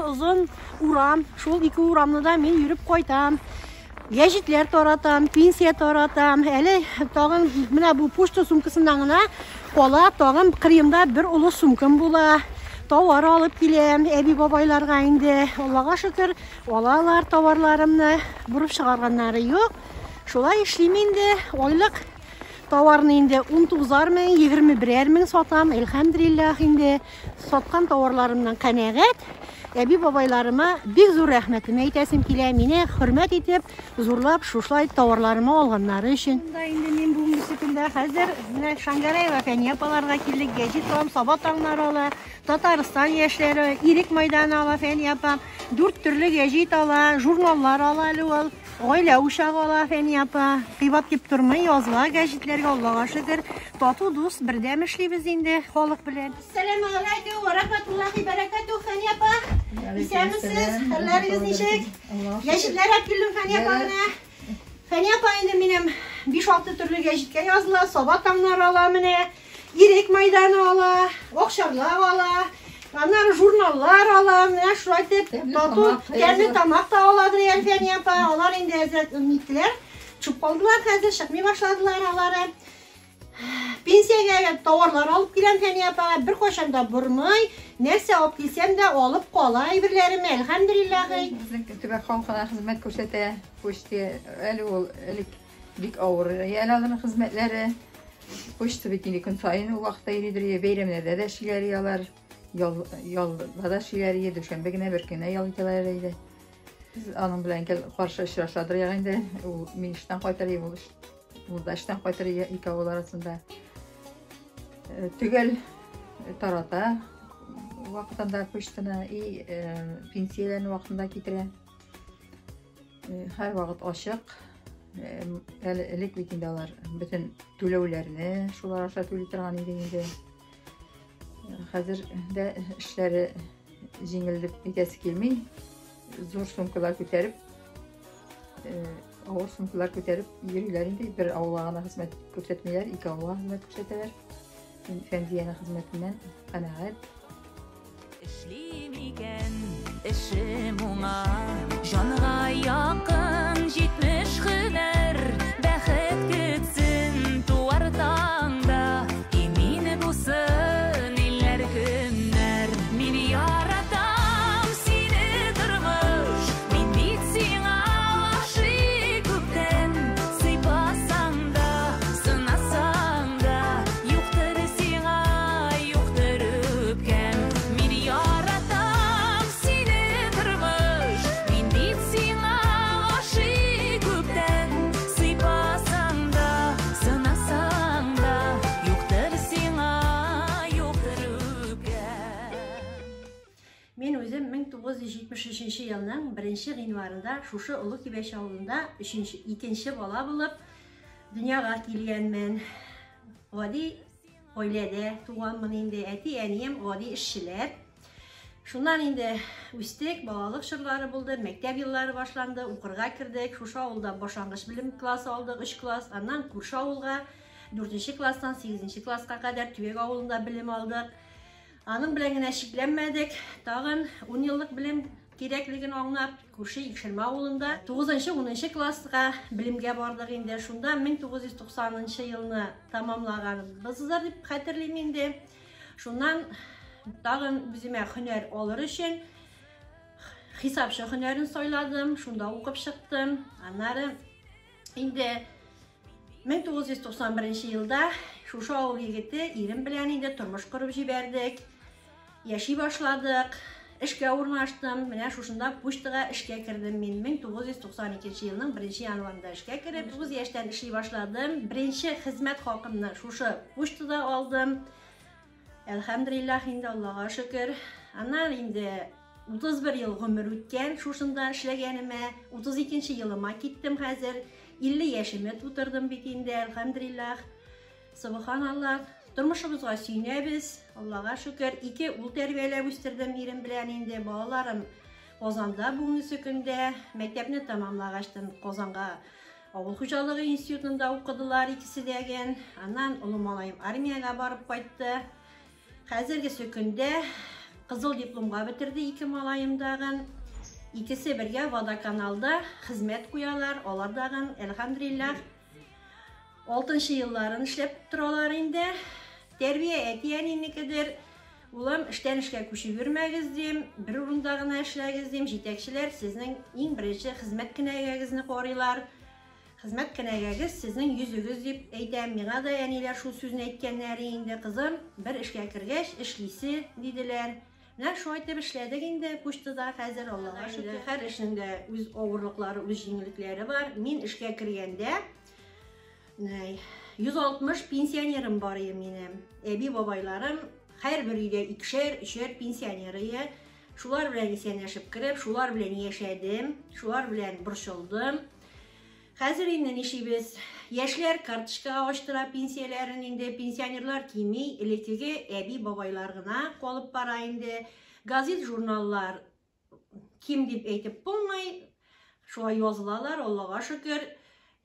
озын урам. Шул ике урамны да мин йөреп кайтам. Гәҗитләр таратам, пенсия таратам. Әле тагын менә бу почта сумкасыннан гына кала, тагын кырыемда бер олы сумкам була. Товар алып киләм әби-бабайларга инде. Аллага шөкер, алалар товарларымны, борып чыгарганнары юк. Шулай эшлим инде. Айлык товарны инде 19 мең, 21 мең сатам. Әлхәмдүлилләһ инде саткан товарларымнан канәгать. Әби-бабайларыма бик зур рәхмәтемне әйтәсем килә. Мине хөрмәт итеп, зурлап шушылай товарларымы алганнары өчен. Монда инде мин бүгенге көндә хәзер менә Шангараева Фәния апаларга килдек. Гәҗит алам, Саба таңнары ала, Татарстан яшьләре, Ирек майданы ала Фәния апа. Дүрт төрле гәҗит ала, журналлар ала әле ул. Гаилә учагы ала Фәния апа. Кыйбат дип тормый, языла гәҗитләргә, Аллага шөкер. Тату дус, бердәм эшлибез инде халык белән. Әссәләмү галәйкүм вә рәхмәтуллаһи бәрәкәтүһ, Фәния апа. Исәнмесез, хәлләрегез ничек? Гәҗитләр алып килдем Фәния апа менә. Фәния апа инде минем 5-6 төрле гәҗиткә языла, Саба таңнары ала менә, Ирек майданы ала, Акчарлак ала, аннары журналлар ала, менә шулай итеп тату тәмле тамак та аладыр әле Фәния апа. Алар инде әзрәк ниттеләр, төшеп калдылар хәзер, чыкмый башладылар алары. Пенсиягә товарлар алып киләм Фәния апага, беркайчан да бормый, нәрсә алып килсәм дә алып кала әйберләремне, әлхәмдүлилләһ. Безнең төбәк халкына хезмәт күрсәтә почта. Әле ул элек бик авыр әле аның хезмәтләре. Почта бит инде көн саен ул вакытта йөридер, бәйрәмнәрдә дә эшлиләр алар, ял, ялда да эшлиләр, дүшәмбе генә бер кенә ял итәләр иде. Без аның белән гел каршы очрашадыр инде. Ул мин эштән кайтыр, ул Ул да эштән кайтыр ике авыл арасында. Э, төгәл тарата вакытында почтаны и э, пенсияләрне вакытында китерә. Э, һәр вакыт ачык. Әле элек бит инде алар бөтен түләүләрне шулар аша түли торган иде инде. Хәзер дә эшләре җиңел дип әйтәсе килми. Зур сумкалар күтәреп Авыр сумкалар күтәреп йөриләр инде. Бер авылга гына хезмәт күрсәтмиләр, ике авылга хезмәт күрсәтәләр. Мин Фәнзиянең хезмәтеннән канәгать. Эшлим икән, эшем уңа, җанга якын 70 һөнәр, бәхет көтсен туар таңда, имин булсын илләр, көннәр. Мин яратам сине, тормыш, мин бит сиңа гашыйк күптән. Сыйпасаң да, сынасаң да, юктыр сиңа, юктыр үпкәм. Мин яратам сине, тормыш, мин бит сиңа гашыйк күптән. Сыйпасаң да, сынасаң да, юктыр сиңа, юктыр үпкәм. Мин үзем 1973 елның 1 гыйнварында шушы Олы Кибәч авылында өченче, икенче бала булып дөньяга килгәнмен. Гади гаиләдә туганмын инде. Әти-әнием гади эшчеләр. Шуннан инде үстек, балалык чорлары булды, мәктәп еллары башланды, укырга кердек. Шушы авылда башлангыч белем классы алдык, 3 класс, аннан күрше авылга 4 класстан 8 класска кадәр Төбәк авылында белем алдык. Аның белән генә чикләнмәдек, тагын 10 еллык белем кирәклеген аңлап, күрше Икшермә авылында 9-10 класска белемгә бардык инде. Шунда 1990 елны тәмамлаганбыздыр дип хәтерлим инде. Шуннан тагын үземә һөнәр алыр өчен хисапчы һөнәрен сайладым, шунда укып чыктым. Аннары инде 1991 елда шушы авыл егете ирем белән инде тормыш корып җибәрдек. Яши башладык. Эшкә урнаштым. Менә шушында почтага эшкә кердем мин. 1992 елның 1 январында эшкә кереп, 9 яшьтән эшли башладым. Беренче хезмәт хакымны шушы почтада алдым. Әлхәмдүлилләһ инде, Аллага шөкер. Аннан инде 31 ел гомер үткән шушында эшләгәнемә, 32 елыма киттем хәзер. 50 яшемне тутырдым бит инде, әлхәмдүлилләһ. Субханаллах. Тормышыбызга сөенәбез, Аллага шөкер. Ике ул тәрбияләп үстердем ирем белән инде. Балаларым Казанда бүгенге көндә. Мәктәпне тәмамлагачтын Казанга авыл хуҗалыгы институтында укыдылар икесе дә. Аннан олы малаем армиягә барып кайтты. Хәзергесе көндә Кызыл дипломга бетерде ике малаем дагын. Икесе бергә водоканалда хезмәт куялар, алар дагын, әлхәмдүлилләһ, алтынчы елларын эшләп торалар инде. Тәрбия әти-әнинекедер. Улым, эштән эшкә күчеп йөрмәгез дим, бер урында гына эшләгез дим. Җитәкчеләр сезнең иң беренче хезмәт кенәгәгезне карыйлар. Хезмәт кенәгәгез сезнең йөзегез дип әйтәм. Миңа да әниләр шул сүзне әйткәннәр инде, кызым, бер эшкә кергәч, эшлисе, диделәр. Менә шулай итеп эшләдек инде почтада хәзер, Аллага шөкер. Һәр эшнең дә үз авырлыклары, үз җиңеллекләре бар. Мин эшкә кергәндә 160 пенсионерым бар иде минем. Әби-бабайларым һәрбер өйдә икешәр, өчәр пенсионер иде. Шулар белән исәнләшеп кереп, шулар белән яшәдем, шулар белән борчылдым. Хәзер инде нишлибез? Яшьләр карточкага ачтыра пенсияләрен инде, пенсионерлар кими, элеккеге әби-бабайлар гына калып бара инде. Газет-журналлар ким дип әйтеп булмый, шулай язылалар, Аллага шөкер.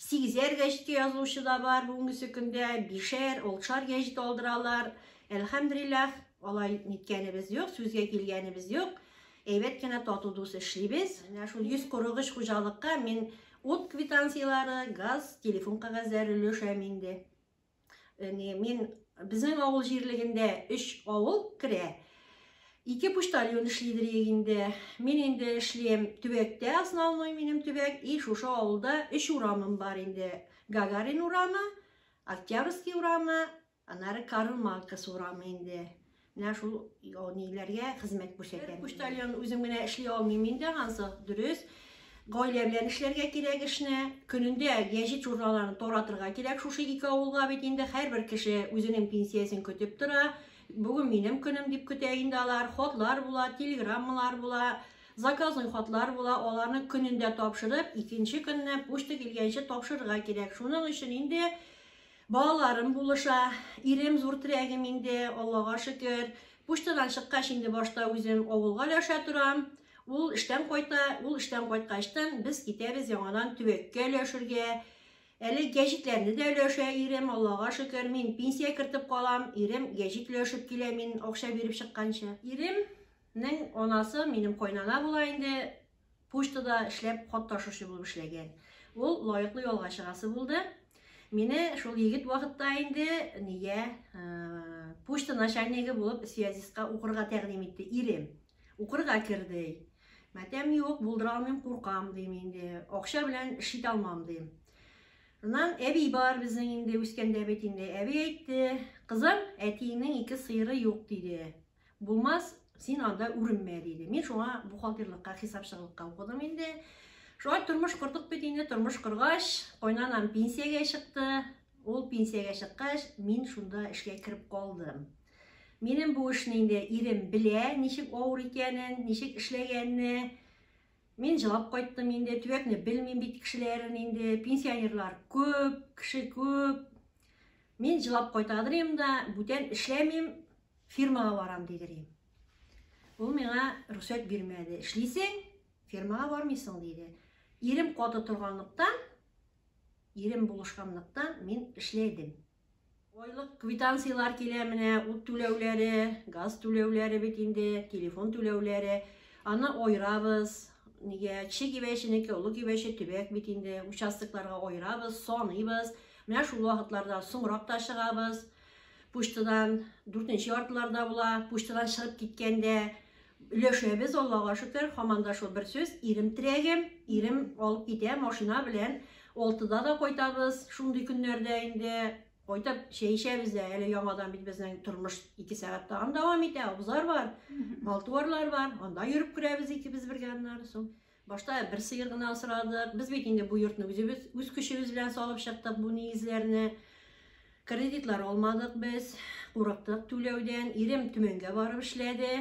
Сигезәр гәҗиткә язылучы да бар бүгенгесе көндә, бишәр, алтышар гәҗит алдыралар. Әлхәмдүлилләһ, алай ниткәнебез юк, сүзгә килгәнебез юк. Әйбәт кенә тату дус эшлибез. Менә шул 143 хуҗалыкка мин ут квитанцияләре, газ, телефон кәгазьләре өләшәм инде. Мин безнең авыл җирлегендә өч авыл керә. Ике почтальон эшлидер инде. Мин инде эшлим төбәктә, основной минем төбәк, и шушы авылда өч урамым бар инде. Гагарин урамы, Октябрьский урамы, аннары Карл Маркс урамы инде. Менә шул ниләргә хезмәт күрсәтәм. Почтальон үзем генә эшли алмыйм инде, ансы дөрес. Гаилә белән эшләргә кирәк эшне. Көнендә гәҗит журналларын таратырга кирәк шушы ике авылга бит инде. Һәрбер кеше үзенең пенсиясен көтеп тора. Бүген минем көнем дип көтә инде алар. Хатлар була, телеграммалар була, заказный хатлар була. Аларны көнендә тапшырып, икенче көнне почта килгәнче тапшырырга кирәк. Шуның өчен инде балаларым булыша, ирем зур терәгем инде, Аллага шөкер. Почтадан чыккач инде башта үзем авылга өләшә торам. Ул эштән кайта, ул эштән кайткачтан без китәбез яңадан төбәккә өләшергә. Әле гәҗитләрне дә өләшә ирем, Аллага шөкер, мин пенсия кертеп калам, ирем гәҗит өләшеп килә, мин акча биреп чыкканчы. Иремнең анасы минем кайнана була инде, почтада эшләп хат ташучы булып эшләгән. Ул лаеклы ялга чыгасы булды. Мине шул егет вакытта инде нигә почта начальнигы булып связистка укырга тәкъдим итте ирем. Укырга керде. Мәтәм юк, булдыра алмыйм, куркам дим инде. Акча белән эш итә алмам дим. Шуннан әби бар безнең инде үскәндә бит инде. Әби әйтте, кызым, әтиеңнең ике сыеры юк диде. Булмас, син анда үренмә диде. Мин шуңа бухгалтерлыкка, хисапчылыкка укыдым инде. Шулай тормыш кордык бит инде, тормыш коргач, кайнанам пенсиягә чыкты. Ул пенсиягә чыккач, мин шунда эшкә кереп калдым. Минем бу эшне инде ирем белә, ничек авыр икәнен, ничек эшләгәнне. Мин җылап кайттым инде, төбәкне белмим бит кешеләрен инде, пенсионерлар күп, кеше күп. Мин җылап кайтадырым да, бүтән эшләмим, фирмага барам дидерим. Ул миңа рөхсәт бирмәде. Эшлисең, фирмага бармыйсың диде. Ирем каты торганлыктан, ирем булышканлыктан мин эшләдем. Айлык квитанцияләр килә менә, ут түләүләре, газ түләүләре бит инде, телефон түләүләре. Аны айырабыз. Нигә? Кече Кибәченеке, Олы Кибәче төбәк бит инде. Участокларга айырабыз, саныйбыз. Менә шул вакытларда соңрак та чыгабыз. Почтадан дүртенче яртыларда була. Почтадан чыгып киткәндә өләшәбез, Аллага шөкер, һаман да шул бер сүз, ирем терәгем, ирем алып китә машина белән. 6-да да кайтабыз, шундый көннәрдә инде кайтып чәй эчәбез дә, әле яңадан бит безнең тормыш 2 сәгать тагын дәвам итә, абзар бар, мал-туарлар бар, анда йөреп керәбез икебез бергә аннары соң. Башта бер сыер гына асрадык. Без бит инде бу йортны үзебез үз көчебез белән салып чыктык бу нигезләрне. Кредитлар алмадык без, курыктык түләүдән. Ирем Төмәнгә барып эшләде.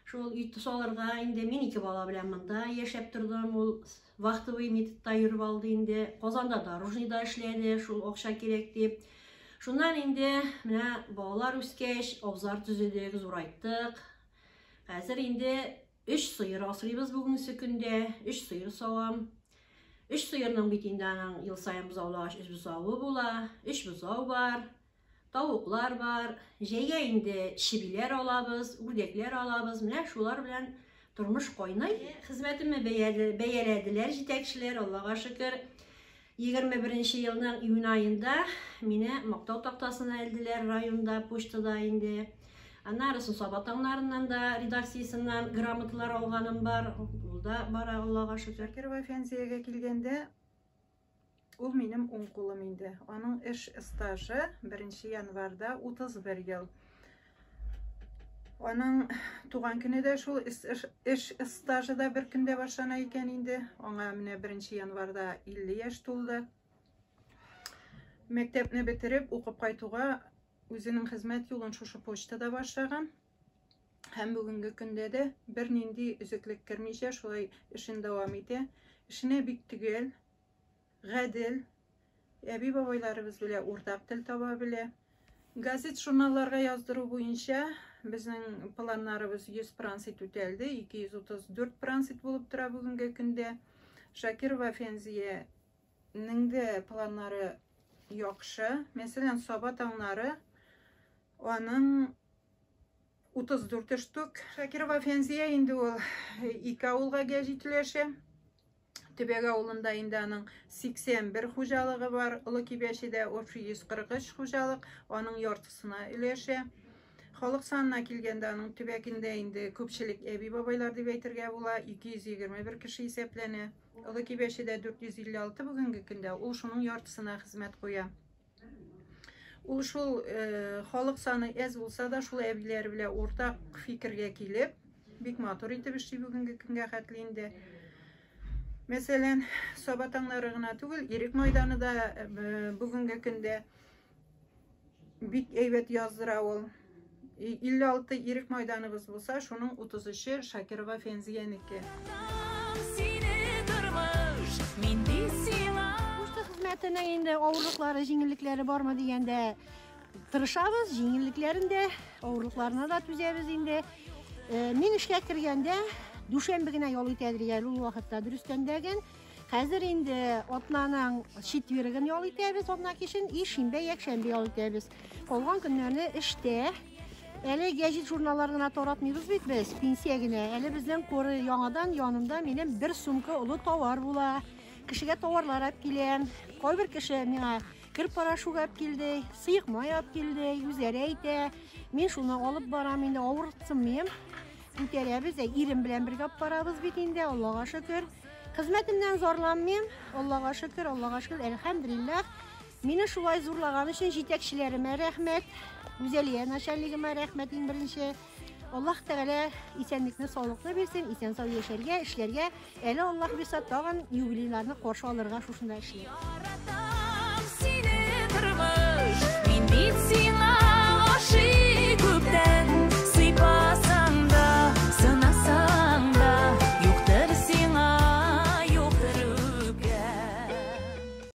Шул өй салырга инде мин ике бала белән монда яшәп тордым. Ул вахтовый методта йөреп алды инде. Казанда дорожныйда эшләде, шул акча кирәк дип. Шуннан инде менә балалар үскәч, абзар төзедек, зурайттык. Хәзер инде 3 сыер асрыйбыз бүгенге көндә, 3 сыер савам. 3 сыерның бит инде аның ел саен бозаулагач 3 бозавы була, 3 бозау бар. Тавыклар бар, җәйгә инде чебиләр алабыз, үрдәкләр алабыз. Менә шулар белән тормыш кайный. Хезмәтемне бәяләделәр җитәкчеләр, Аллага шөкер. 21 елның июнь аенда мине мактау тактасына элделәр районда, почтада инде. Аннары соң Саба таңнарыннан да редакциясеннән грамоталар алганым бар. Ул да бара, Аллага шөкер. Шакирова Фәнзиягә килгәндә, ул минем уң кулым инде. Аның эш стажы 1 январьда 31 ел. Аның туган көне дә шул эш стажы да бер көндә башлана икән инде. Аңа менә 1 январьда 50 яшь тулды. Мәктәпне бетереп, укып кайтуга үзенең хезмәт юлын шушы почтада башлаган. Һәм бүгенге көндә дә бернинди өзеклек кермичә шулай эшен дәвам итә. Эшенә бик төгәл, гадел, әби-бабайларыбыз белән уртак тел таба белә. Газет журналларга яздыру буенча безнең планнарыбыз 100% үтәлде, 234% булып тора бүгенге көндә. Шакирова Фәнзиянең дә планнары яхшы. Мәсәлән, Саба таңнары аның 34 штук. Шакирова Фәнзия инде ул ике авылга гәҗит өләшә. Төбәк авылында инде аның 81 хуҗалыгы бар. Олы Кибәчедә общий 143 хуҗалык, аның яртысына өләшә. Халык санына килгәндә аның төбәкендә инде күпчелек әби-бабайлар дип әйтергә була, 221 кеше исәпләнә. Олы Кибәчедә 456 бүгенге көндә, ул шуның яртысына хезмәт куя. Ул шул халык саны әз булса да, шул әбиләр белән уртак фикергә килеп, бик матур итеп эшли бүгенге көнгә хәтле инде. Мәсәлән, Саба таңнары гына түгел, Ирек майданы да бүгенге көндә бик әйбәт яздыра ул. 56 Ирек майданыбыз булса, шуның 33-е Шакирова Фәнзиянеке. Почта хезмәтенең инде авырлыклары, җиңеллекләре бармы дигәндә тырышабыз, җиңеллекләрен дә, авырлыкларына да түзәбез инде. Мин эшкә кергәндә дүшәмбе генә ял итәдер әле ул вакытта, дөрестән дә ген. Хәзер инде атнаның четвергын ял итәбез, атна кичен, и шимбә, якшәмбе ял итәбез. Калган көннәрне эштә. Әле гәҗит журналлар гына таратмыйбыз бит без, пенсия генә. Әле безнең коры яңадан янымда минем бер сумка олы товар була. Кешегә товарлар алып киләм. Кайбер кеше миңа кер порошок алып килде, сыек май алып килде, үзләре әйтә. Мин шуны алып барам инде, авыртсынмыйм. Күтәрәбез, ирем белән бергә алып барабыз бит инде, Аллага шөкер. Хезмәтемнән зарланмыйм, Аллага шөкер, Аллага шөкер, әлхәмдүлилләһ. Мине шулай зурлаган өчен җитәкчеләремә рәхмәт, Гүзәлия начальнигыма рәхмәт иң беренче. Аллаһ Тәгалә исәнлекне, саулыкны бирсен, исән сау яшәргә, эшләргә. Әле Аллаһ бирсә, тагын юбилейларны каршы алырга шушында эшлим. Яратам сине, тормыш, мин бит сиңа.